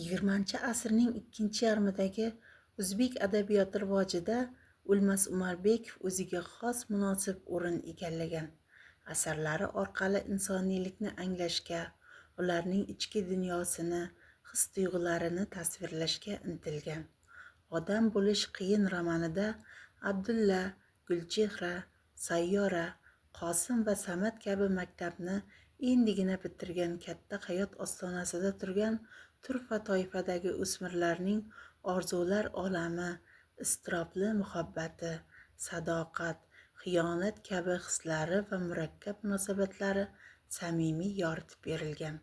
20-asrning ikkinchi yarmidagi o'zbek adabiyoti rivojida O'lmas Umarbekov o'ziga xos munosib o'rin egallagan. Asarlari orqali insoniylikni anglashga, ularning ichki dunyosini, his-tuyg'ularini tasvirlashga intilgan. Odam bo'lish qiyin romanida Abdulla, Gulchehra, Sayyora, Qosim va Samad kabi maktabni endigina bitirgan, katta hayot ostonasida turgan turfa toifadagi o'smirlarning orzular olami, iztirobli muhabbati, sadoqat, xiyonat kabi hislari va murakkab munosabatlari samimiy yoritib berilgan.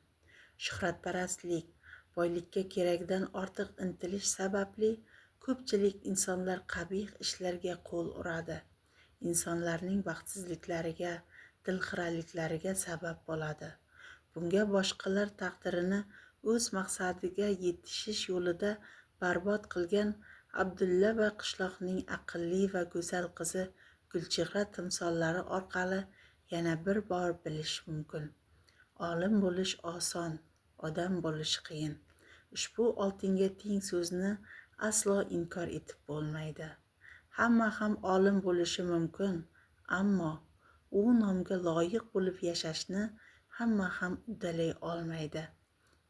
Shuhratparastlik, boylikka keragidan ortiq intilish sababli ko'pchilik insonlar qabih ishlarga qo'l uradi. Insonlarning baxtsizliklariga, dilxiraliklariga sabab bo'ladi. Bunga boshqalar taqdirini o'z maqsadiga yetishish yo'lida barbod qilgan Abdulla va qishloqning aqlli va go'zal qizi Gulchehra timsollari orqali yana bir bor bilish mumkin. Olim bo'lish oson, odam bo'lish qiyin. Ushbu oltinga teng so'zni aslo inkor etib bo'lmaydi. Hamma ham olim bo'lishi mumkin, ammo u nomga loyiq bo'lib yashashni hamma ham uddalay olmaydi.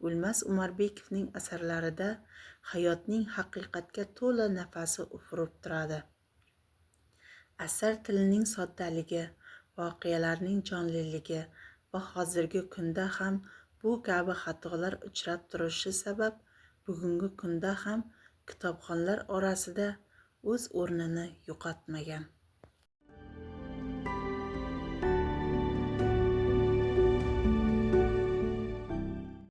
O'lmas Umarbekovning asarlarida hayotning haqiqatga to'la nafasi ufurib turadi. Asar tilining soddaligi, voqealarning jonliligi va hozirgi kunda ham bu kabi xatolar uchrab turishi sabab bugungi kunda ham kitobxonlar orasida o'z o'rnini yo'qotmagan.